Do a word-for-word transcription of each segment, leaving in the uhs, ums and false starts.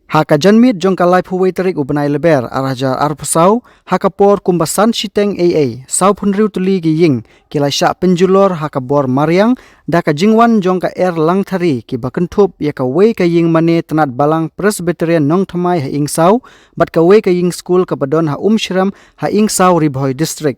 Ha ka janmiet jong ka laiphew wei tarik u bnai Lber ar hajar arphew saw, ha ka por kumba san shiteng ei ei, sawphew hynriew tylli ki ïing ki la shah pynjulor ha ka bor mariang da ka jingwan jong ka Er Langthari kiba kynthup ïa kawei ka ïing mane tnat balang Presbyterian Nongthymmai ha Ingsaw bad kawei ka ïing skul kaba don ha Umsyrem ha Ingsaw, Ri Bhoi District.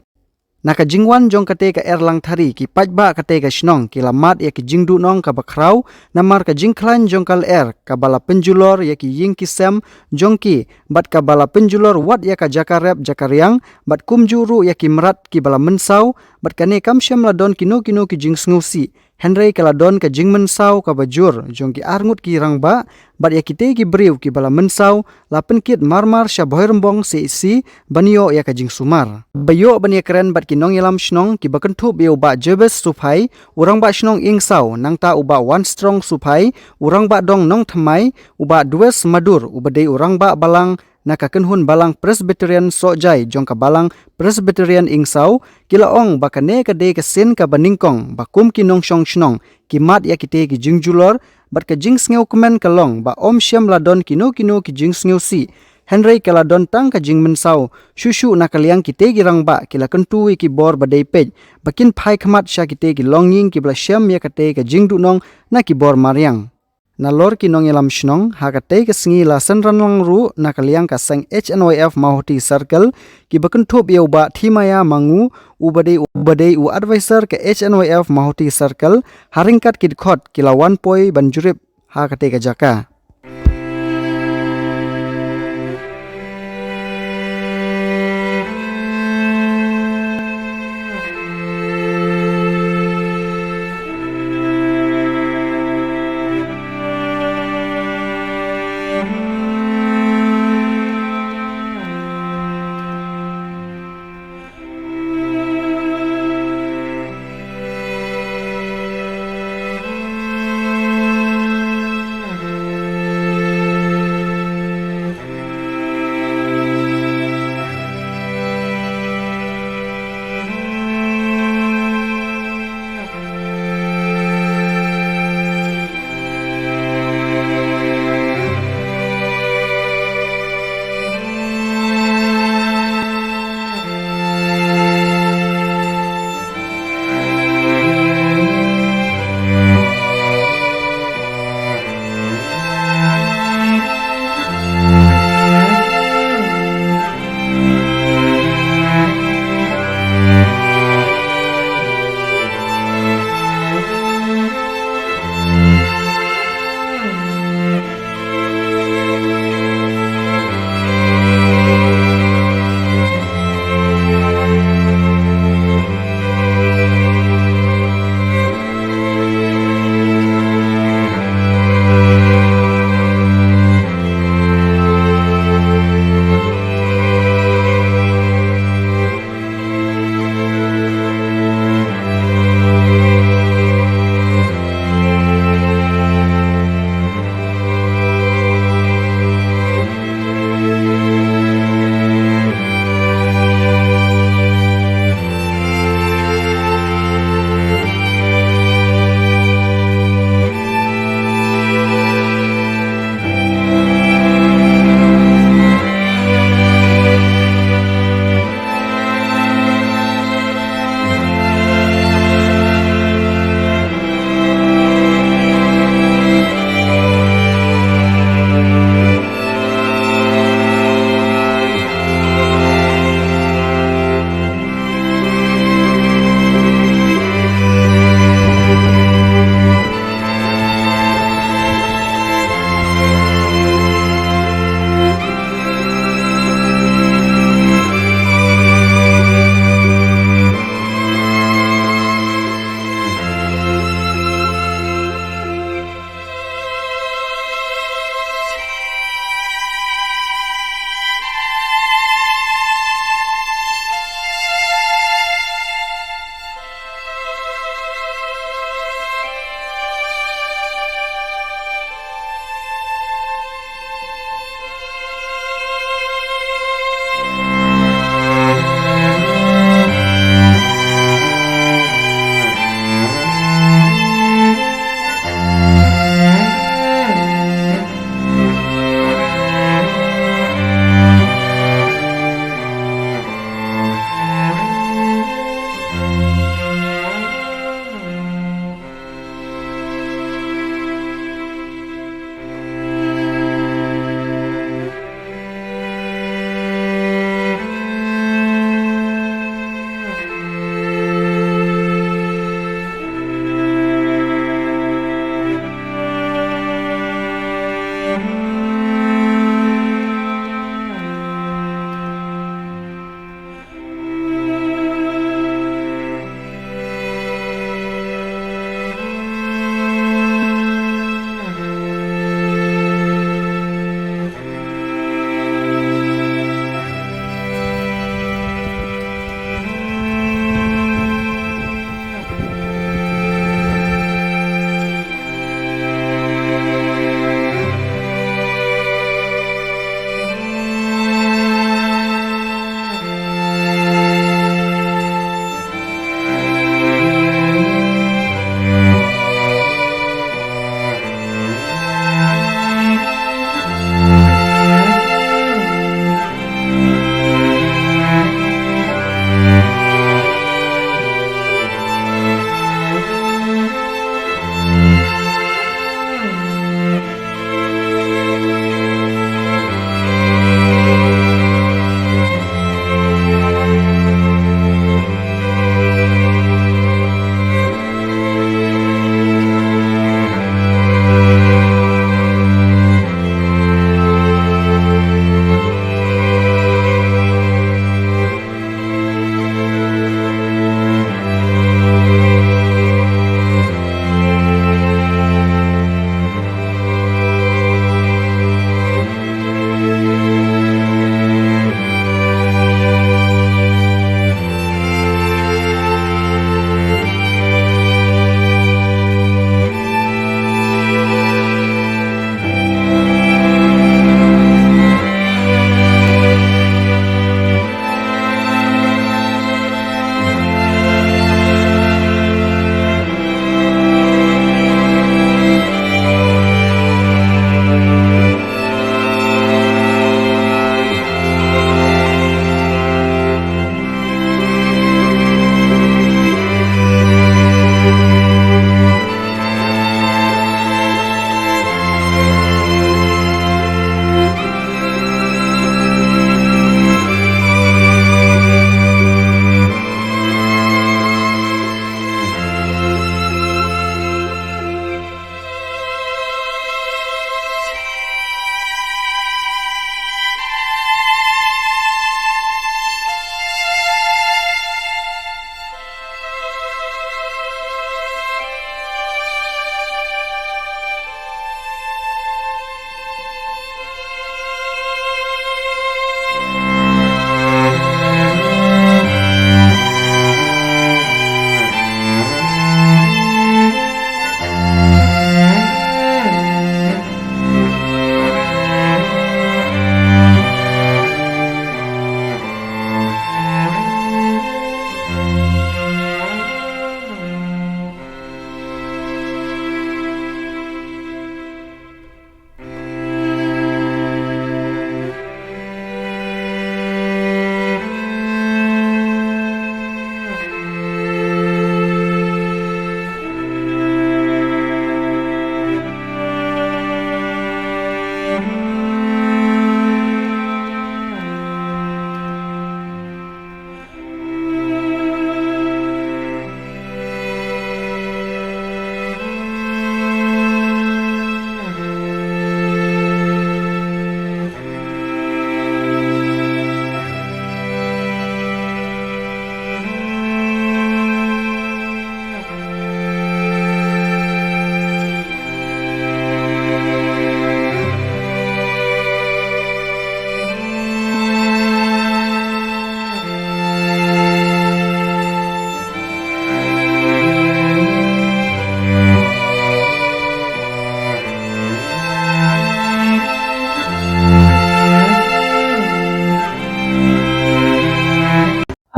Na ka jingwan jong katei ka Er Langthari, ki paidbah katei ka shnong ki la mad ïa ki jingduhnong kaba khraw namar ka jingkhlaiñ jong ka lyer kaba la pynjulor ïa ki ïing ki sem jong ki bad kaba la pynjulor wat ïa ka jaka rep jaka riang bad kumjuh ruh ïa ki mrad kiba la mynsaw, bad kane kam shym la don kino kino ki jingsngewsih, hynrei ka la don ka jingmynsaw kaba jur jong ki arngut ki rangbah bad ïa kitei ki briew kiba la mynsaw la pynkit marmar sha Bhoirymbong C H C ban ïoh ïa ka jingsumar. Ba ïoh ban ïakren bad ki nongïalam shnong kiba kynthup ïa u Bah Jabez Suphai, u rangbah shnong Ingsaw, nangta u Bah Wanstrong Suphai, u rangbah dong Nongthymmai, u Bah Dues Madur uba dei u rangbah balang na ka kynhun balang Presbyterian Sohjai jong ka balang Presbyterian Ingsaw, ki la ong ba kane ka dei ka sien kaba nyngkong ba kum ki nongshong shnong ki mad ïa kitei ki jingjulor, bad ka jingsngewkmen ka long ba ym shym la don kino kino ki jingsngewsih, hynrei ka la don tang ka jingmynsaw shuh shuh na ka liang kitei ki rangbah ki la kyntu ïa ki bor ba dei peit ba kin phai khmat sha kitei ki longïing kiba la shem ïa katei ka jingduhnong na ki bor mariang. Nalor ki nongïalam shnong, ha katei ka sngi la synran lang ruh na ka liang ka seng H N Y F Mawhati Circle, kiba kynthup ïa u Bah Thimaya Mangu, uba dei, uba dei u advisor ka H N Y F Mawhati Circle, ha ryngkat ki dkhot ki la wan poi ban jurip ha katei ka jaka.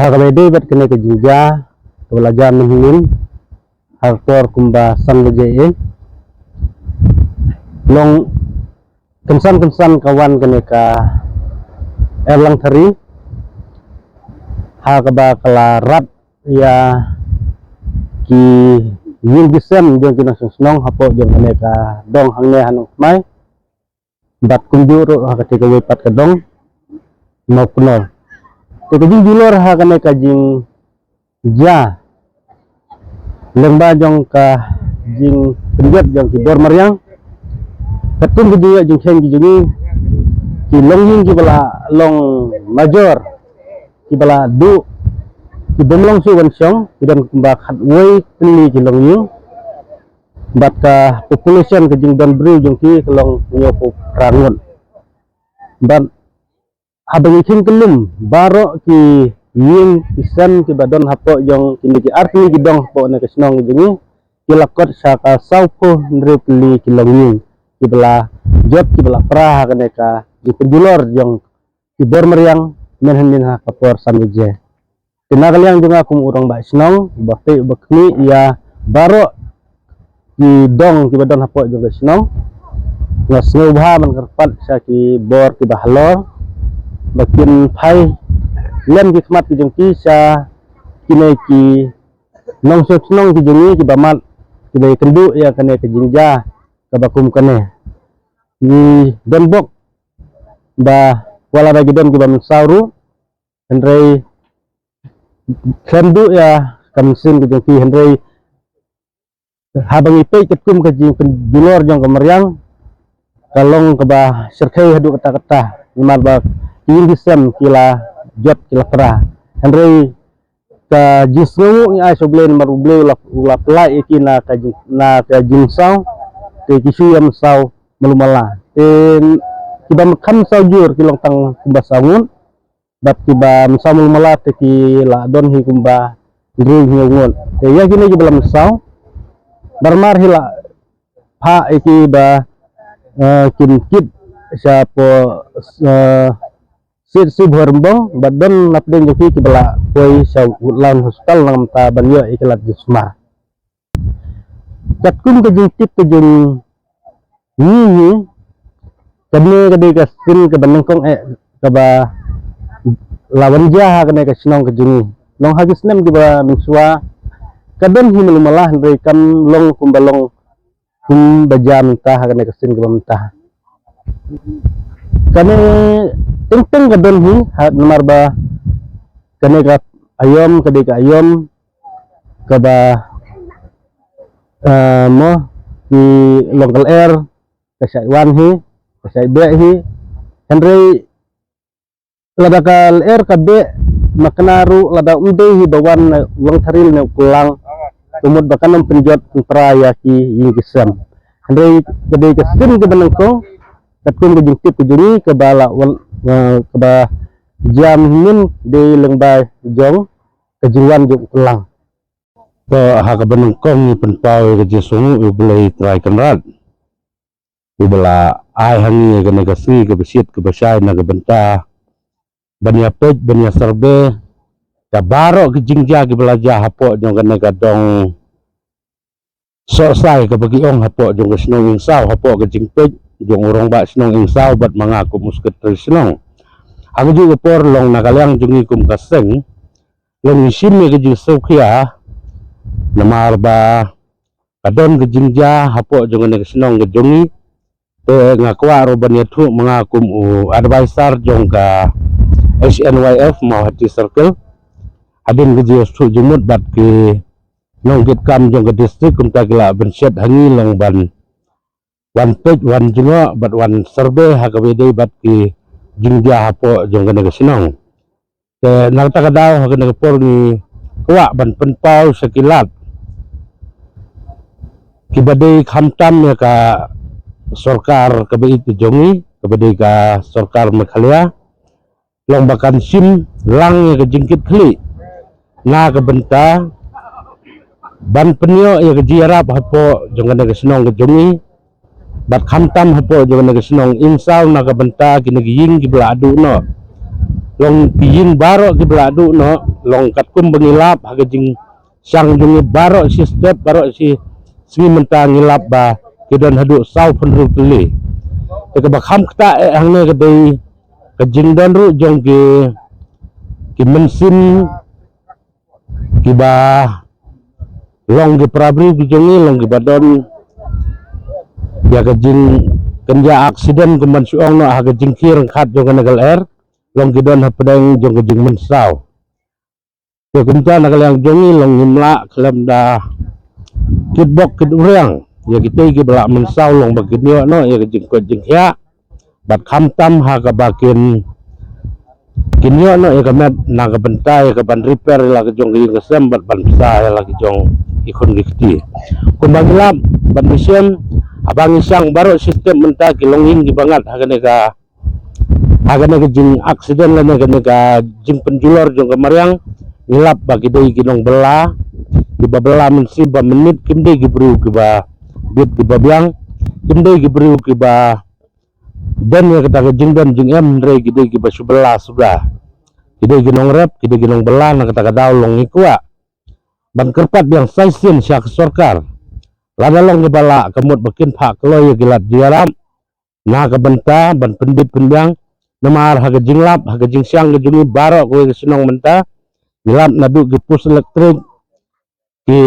Ha kaba ïadei bad kane ka jingjia kaba la jia mynhynnin ha ka por kumba san baje, long kynsan kynsan ka wan kane ka Erlang Thari ha kaba ka la rat ïa ki ïing ki sem jong ki nongshong shnong hapoh jong kane ka dong hangne ha Nongthymmai, bad kumjuh ruh ha kata kawei pat ka dong Mawknor. Te ka jingjulor ha kane ka jingjia lyngba jong ka jingpynjot jong ki bor mariang, katkum ka jingïoh jingkheiñ ki jong ngi, ki longïing kiba la long major, kiba la duh, ki bym long shuh ban shong, ki don kumba khatwei tylli ki longïing. Bad ka population, ka jingdon briew jong ki ka long hynñiewphew phra ngut. Bad haba ngi kheiñ kyllum baroh ki ïing ki sem kiba don hapoh jong kine ki artylli ki dong hapoh kane ka shnong jong ngi, ki la kot sha ka sawphew hynriew tylli ki longïing kiba la jot, kiba la pra ha kane ka jingpynjulor jong ki bor mariang mynhynnin ha ka por san baje. Te na ka liang jong nga kum u rangbah shnong uba peit uba khmih ïa baroh ki dong kiba don hapoh jong ka shnong, nga sngewbha ban kyrpad sha ki bor kiba halor ba kin phai lem ki khmat ki jong ki sha kine ki nongshong shnong ki jong ngi kiba mad, kiba ïakynduh ïa kane ka jingjia kaba kum kane. Ngi don bok ba wat lada ki don kiba mynsaw ruh, hynrei khlem duh ïa ka mynsiem ka jong ki, hynrei haba ngi peit katkum ka jingpynjulor jong ka mariang, ka long kaba shyrkhei haduh katta katta, namar ba ki ïing ki sem ki la jot, ki la pra. Hynrei ka jingsngewnguh ngi ai sha U Blei namar U Blei u la, u la pynlait ïa ki na ka jing, na ka jingmynsaw, te ki shu ïa mynsaw malu mala. Te kiba kham mynsaw jur ki long tang kumba saw ngut, bad kiba mynsaw malu mala te ki la don hi kumba hynriew hynñiew ngut. Te ïa kine kiba la mynsaw, namar hi la phah ïa ki ba, eh, kin kit shapoh, eh, C H C Bhoirymbong, bad don napdeng jong ki kiba la poi sha Woodland Hospital na ka bynta ban ïoh ïa ki lad jingsumar. Katkum ka jingtip ka jong ngi, kane ka dei ka sien kaba nyngkong eh kaba la wan jia ha kane ka shnong ka jong ngi. Long ha ki snem kiba mynshuwa ka don hi malu mala, hynrei kam long kumba long kumba jia mynta ha kane ka sien kaba mynta. Kane teng teng ka don hi, ha, namar ba kane ka aïom ka dei ka aïom kaba, eh, mo, ki long ka lyer ka shait wan hi, ka shait beh hi. Hynrei lada ka lyer ka beh, ma kane ruh lada um dei hi ba wan na u Langthari ne u Klang, ka mut ba kan ym pynjot pyntra ïa ki ïing ki sem. Hynrei ka dei ka sien kaba nyngkong katkum ka jingtip ka jong ngi kaba la wan, eh, kaba jia mynhynnin, dei lyngba jong ka jingwan jong u Klang. To ha kaba nyngkong ngi pynpaw ïa ka jingsngewnguh ïa U Blei Trai Kynrad, uba la ai ha ngi ïa kane ka sngi kaba shit kaba shai na ka bynta ban ïa peit, ban ïa survey ïa baroh ki jingjia kiba la jia hapoh jong kane ka dong Sohsai kaba ki ong hapoh jong ka shnong Ingsaw, hapoh ka jingpeit jong u rangbah shnong Ingsaw bad ma nga kum u secretary shnong. Ha kajuh ka por long na ka liang jong ngi kum ka seng, long ngi shim ïa ka jingsngewkhia namar ba ka don ka jingjia hapoh jong kane ka shnong ka jong ngi. Te nga kwah ruh ban ïathuh ma nga kum u advisor jong ka H N Y F Mawhati Circle, hadien ka jingïathuh jingmut bad ki nongkitkam jong ka district, kumta ki la pynshet ha ngi long ban wan peit, wan jngoh bad wan survey ha kaba ïadei bad ki jingjia hapoh jong kane ka shnong. Te na kata ka daw ha kane ka por ngi kwah ban pynpaw sha ki lad kiba dei khamtam ïa ka sorkar kaba ïeit ka jong ngi, kaba dei ka sorkar Meghalaya, long ba kan shim lang ïa ka jingkitkhlieh na ka bynta ban pynïoh ïa ka jingïarap hapoh jong kane ka shnong ka jong ngi, bad khamtam hapoh jong kane ka shnong Ingsaw na ka bynta kine ki ïing kiba la duh noh. Long ki ïing baroh ki ba la duh noh, long katkum ba ngi lap ha ka jingshang jong ngi baroh shi step, baroh shi sngi mynta ngi lap ba ki don haduh saw phew hynriew tylli. Te kaba kham ktah eh hangne ka dei ka jingdon ruh jong ki, ki mynsiem ki ba long ki para briew ki jong ngi, long ki ba don ïa ka jingkynja aksiden kumban shu ong noh ha ka jingkhie ryngkat jong kane ka lyer, long ki don hapdeng jong ka jingmynsaw. Te kumta na ka liang jong ngi long ngim lah khlem da kit bok kit uriang ïa kitei ki ba la mynsaw long ba kin ïoh noh ïa ka jingkoit jingkhiah bad khamtam ha kaba kin, kin ïoh noh ïa ka met na ka bynta ïa ka ban repair ïa la ka jong ka ïing ka sem bad ban bsa ïa la ka jong ki khun ki kti. Kumba ngi lap bad ngi shem, haba ngi shang baroh shi step mynta ki longïing ki ba ngat ha kane ka, ha kane ka jingaksiden lane kane ka jingpynjulor jong ka mariang, ngi lap ba ki dei ki nongbylla ki ba bylla mynsiem ba mynmiet, kim dei ki briew ki ba bit ki ba biang, kim dei ki briew ki ba don ïa kata ka jingdon jingem, hynrei ki dei ki ba shu bylla suda. Ki dei ki nongrep, ki dei ki nongbylla, na kata ka daw long ngi kwah ban kyrpad biang sa shisien sha ka sorkar, lada long ki ba lah ka mut ba kin phah kloi ïa ki lad jingïarap na ka bynta ban pynbit pynbiang. Namar ha ka jinglap, ha ka jingshang ka jong ngi baroh kawei ka shnong mynta, ngi lap naduh ki post elektrik, ki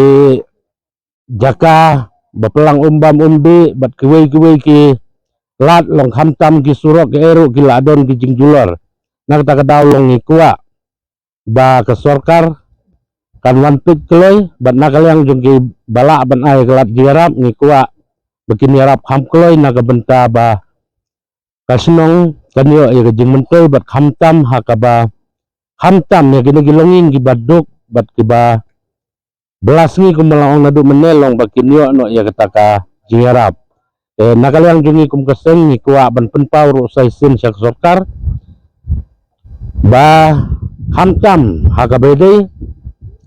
jaka ba pynlang um bam um dih bad kiwei kiwei ki lad, long khamtam ki surok ki ei ruh ki la don ki jingjulor. Na kata ka daw long ngi kwah ba ka sorkar kan wan peit kloi bad na ka liang jong ki ba lah ban ai ka lad jingïarap ngi kwah ba kin ïarap kham kloi na ka bynta ba ka shnong kan ïoh ïa ka jingmyntoi bad khamtam ha kaba, khamtam ïa kine ki longïing ki ba duk bad ki ba bylla sngi kumba la ong naduh mynne, long ba kin ïoh noh ïa kata ka jingïarap. Te na ka liang jong ngi kum ka seng ngi kwah ban pynpaw ruh sa shisien sha ka sorkar ba khamtam ha kaba ïadei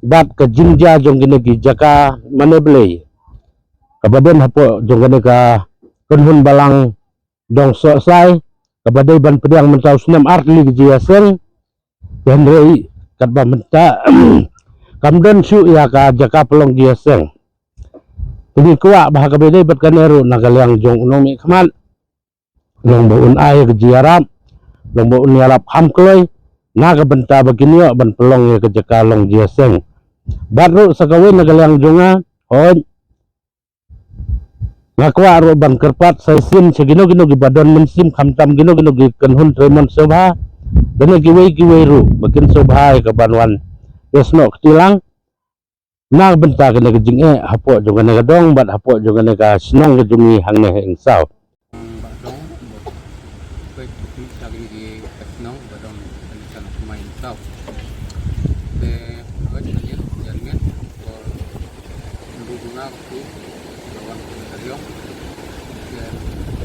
bad ka jingjia jong kine ki jaka mane blei kaba don hapoh jong kane ka kynhun balang Dong Sohsai, kaba dei ban pdiang mynta u snem artylli ka jingïaseng. Hynrei katba mynta kam don shuh ïa ka jaka pynlong jingïaseng. Te ngi kwah ba ha kaba ïadei bad kane ruh na ka liang jong u nongmihkhmat, long ba un ai ka jingïarap, long ba un ïarap kham kloi na ka bynta ba kin ïoh ban pynlong ïa ka jaka long jingïaseng. Bad ruh sa kawei na ka liang jong nga, hooid, nga kwah ruh ban kyrpad sa shisien sha kino kino ki ba don mynsiem, khamtam kino kino ki kynhun trei mon sngewbha, lane kiwei kiwei ruh ba kin sngewbha ïa ka ban wan ïasnoh kti lang na ka bynta kane ka jingeh hapoh jong kane ka dong bad hapoh jong kane ka shnong ka jong ngi hangne ha Ingsaw. Ba dong, ba peit peit sha kine ki shnong ba dong kane ka shnong Ingsaw. Te ba jingïaseng jingmut ko ndu duna ku ba wan ka riong. Te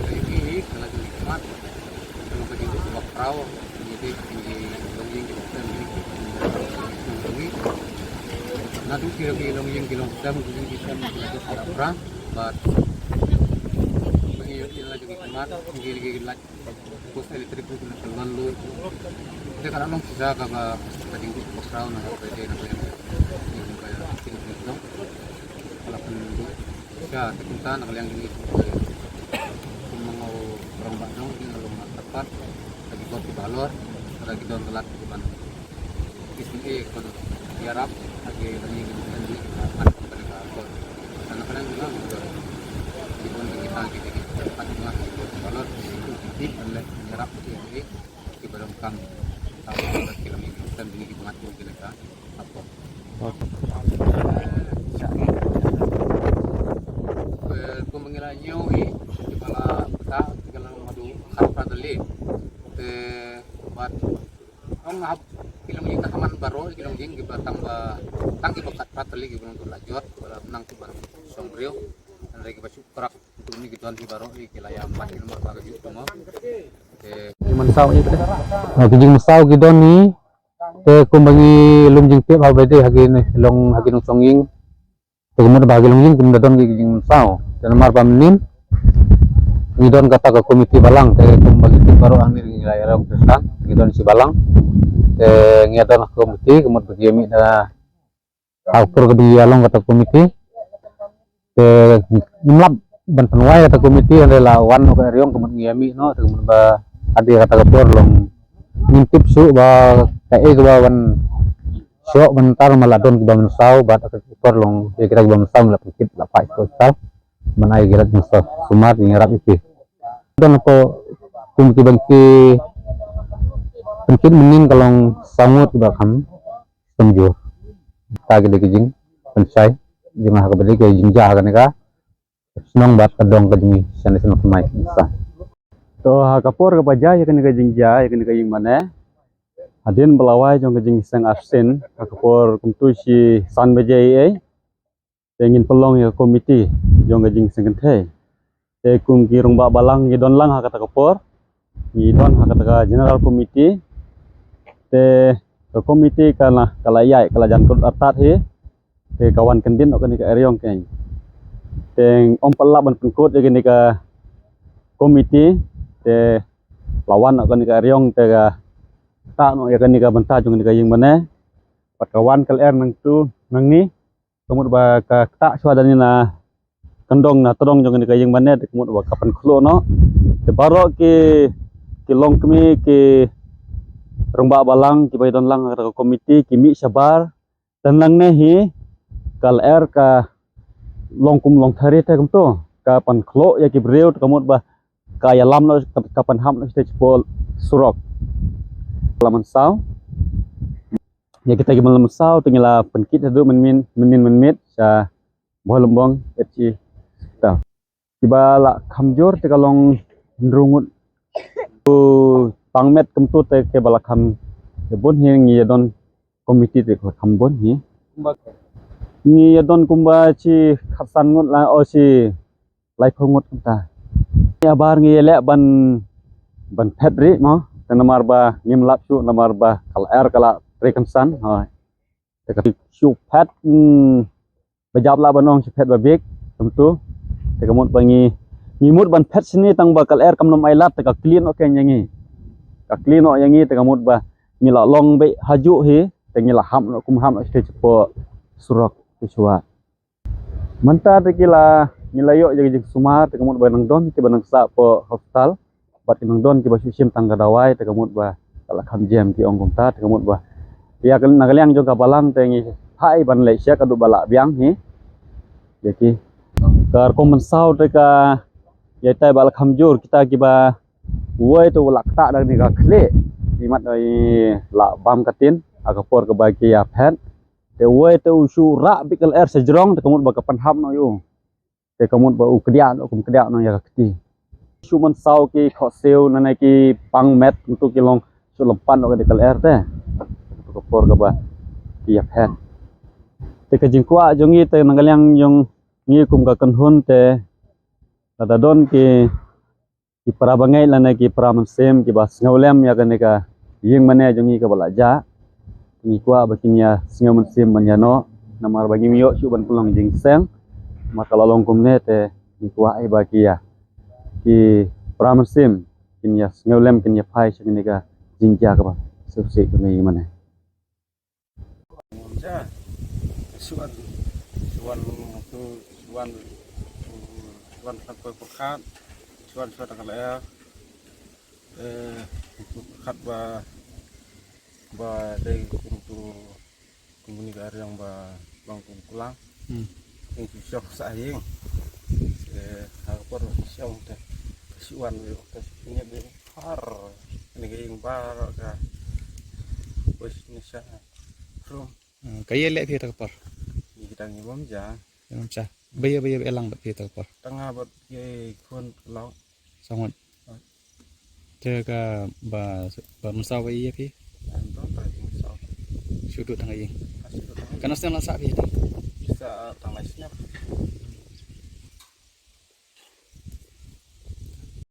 ba ïa ki ka la jingmut. Ka long ka jingduk kaba khraw, ngi dei ki longïing ki longsem, ngi dei ki longïing ki longsem, ngi dei ki longïing ki longsem, ngi dei ki sem ki la duk da pra, bad ba ngi ïoh ïa la jong ki khmat, ngi la ki lait post elektrik ruh ki la kyllon lut. Te ka la long shisha kaba ka jingduk kaba khraw na ka ba dei na ka ïing, ïing ba ïa ki nongduk. Ka la pynduh shisha te kumta na ka liang jong ngi kum u rangbah dong, ngi la long markyrpad ïa ki bor ki ba halor, lada ki don ka lad ki ban, ki sngewbha ban ïarap ha ki rangi ki bynta jong ngi, ki ban mat kum kane ka halor. Te na ka liang jong ngi ki don ki tang ki, ki kyrpad jong ngi ki bor ki ba halor, ki tip ban leh ïarap ki, ki ba donkam, ki rangi ki bynta jong ngi, ki ban mat kum kane ka halor. Kumba ngi la ñiew hi, ki ba la pyrta, ki la long haduh khatphra tylli. Te bad ong hap ki longïing ka thaman baroh, ki longïing ki ba tang ba, tang ki ba khatphra tylli ki ba long haduh la jot, ki ba la nang ki ba shong briew. Hynrei ki ba shu krak, ki don hi baroh hi ki la ïa mat ki namar ba ka juh tu mo. Te ki mynsaw hi te. Ha, ki jingmynsaw ki don hi. Te kumba ngi lum jingtip ha ba dei ha ki ne, long ha ki nongshong ïing. Te kumba ba ha ki longïing kumba don ki jingmynsaw. Te namar ba mynnin Ngi don kata ka komiti balang te kumba ngi tip baroh hangne ngi la ïarap Khristan, ngi don shi balang. Te ngi don ka komiti ka mut ba ngi ïa mih da ha ka por kaba ngi ïa long kata ka komiti. Te ngim lap ban pynwai kata ka komiti, hynrei la wan noh ka eriong ka mut ngi ïa mih noh, te ka mut ba hadien kata ka por long ngim tip shuh ba kaei kaba ban shoh ban tar, ma la don kiba mynsaw bad kata ka por long ïa kita kiba mynsaw ngi la pynkit la phai sha hospital ban ai ïa ki lad mynsaw sumar, ngi ïarap ïa ki. Don hapoh komiti ba ngi pynkit mynnin ka long saw ngut kiba kham kynjur. Kata ki dei ki jingpynshai jong nga ha kaba dei ka jingjia ha kane ka shnong bad ka dong ka jong ngi shane shnong Thymmai. To ha ka por kaba jia ïa kane ka jingjia ïa kane ka ïing mane, hadien ba la wai jong ka jingseng arsien ha ka por kumtu shi san baje ei ei, te ngin pynlong ïa ka komiti jong ka jingseng kynthei. Te kum ki rangbah balang ngi don lang ha kata ka por, ngi don ha kata ka general committee. Te ka komiti ka la, ka la ïaid, ka la jan kut artat hi. Te ka wan kyndit noh kane ka eriong keiñ. Te ym pat lah ban pynkut ïa kane ka komiti, te la wan noh kane ka eriong, te ka ktah noh ïa kane ka bynta jong kane ka ïing mane. Bad ka wan ka lyer nangtu nangne, ka mut ba ka ktah shuwa da ngi na kyndong na tdong jong kane ka ïing mane, te ka mut ba ka pynkhluh noh. Te baroh ki, ki longkmie, ki rangbah balang kiba ïadon lang ha ka komiti ki mih shabar. Te nangne hi ka lyer ka long kum long thari te kumto, ka pynkhluh ïa ki briew, te ka mut ba ka ïalam noh, ka, ka pynhap noh shatei shapoh surok. La mynsaw. Ïa kita kiba la mynsaw te ngi la pynkit haduh mynmin, mynnin mynmiet sha Bhoilymbong H E. Ta kiba la kham jur te ka long hynriew ngut. Pang met kumto te kiba la kham, te bun hi ngi ïadon komiti te ka kham bun hi. Ngi ïadon kumba shi khatsan ngut la, o shi laiphew ngut kumta. Ïa bar ngi leh ban, ban phet ri mo, te namar ba ngim lap shuh namar ba ka lyer ka la trei kynsan. Hoi. Te ka shu phet, hmm, ba jap lah ban ong shu phet ba bieit kumto. Te ka mut ba ngi, ngi mut ban phet shane tang ba ka lyer kam nym ailad, te ka kli noh keiñ ïa ngi. Ka kli noh ïa ngi, te ka mut ba ngi la long beit hajuh hi, te ngi la hap noh, kum hap noh shatei shapoh surok te shuwa. Mynta te ki la, ngi la ïoh ïa ka jingsumar, te ka mut ba nang don kiba nang sah hapoh hospital, bad ki nang don kiba shu shim tang ka dawai, te ka mut ba ka la kham jem ki ong kumta, te ka mut ba ïa ka, na ka liang jong ka balang te ngi phai ban leit sha ka duh ba la biang hi. Ïa ki ka rukom mynsaw te ka ïa tai ba la kham jur, kita kiba wei te u la ktah da kane ka khlieh, imat da i la bam ka tin ha ka por kaba ki ïa phet. Te wei te u shu rah beit ka lyer sha jrong, te ka mut ba ka pynhap noh ïa u. Te ka mut ba u kdiah noh, kum kdiah noh ïa ka kti. Shu mynsaw ki khohsiew, nane ki pang met, kumto ki long shu lympat noh ka dei ka lyer te. Ka por kaba ki ïa phet. Te ka jingkwah jong ngi te na ka liang jong ngi kum ka kynhun te, lada don ki ki para bangeit lane ki para mynsiem kiba sngewlem ïa kane ka ïing mane jong ngi kaba la jah. Ngi kwah ba kin ïa sngew mynsiem ban ïa noh, namar ba ngim ïoh shuh ban pynlong jingseng. Namar ka la long kumne te ngi kwah ïa ba ki ïa, ki para mynsiem kin ïa sngewlem, kin ïa phai sha kane ka jingjia kaba sngewsih jong ka ïing mane. Ja, shuwa, shuwa tu, shuwa, shuwa tu pyrkhat, shuwa, shuwa tang ka lyer. Eh, pyrkhat ba, ba dei kum tu, kum kane ka eriong ba long kum kulang. Hmm. Kum tu shong sah ïing. Eh, ha ka por shong te, shuwa te, shuwa te, har, kane ka ïing baroh ka, bos ni sha, rum. Hmm, ka ïa leh phi ta ka por? Ïa kita ngi bam ja. Ïa bam ja. Ba ïa, ba ïa, ba ïa lang bad phi ta ka por? Tang nga bad ïa khun long. Sa ngut. Te ka ba, ba mynsaw ba ïa phi? An don ta mynsaw. Shu dut tang ïa. Ka na snem la sah phi ta? Sa tang lai snem.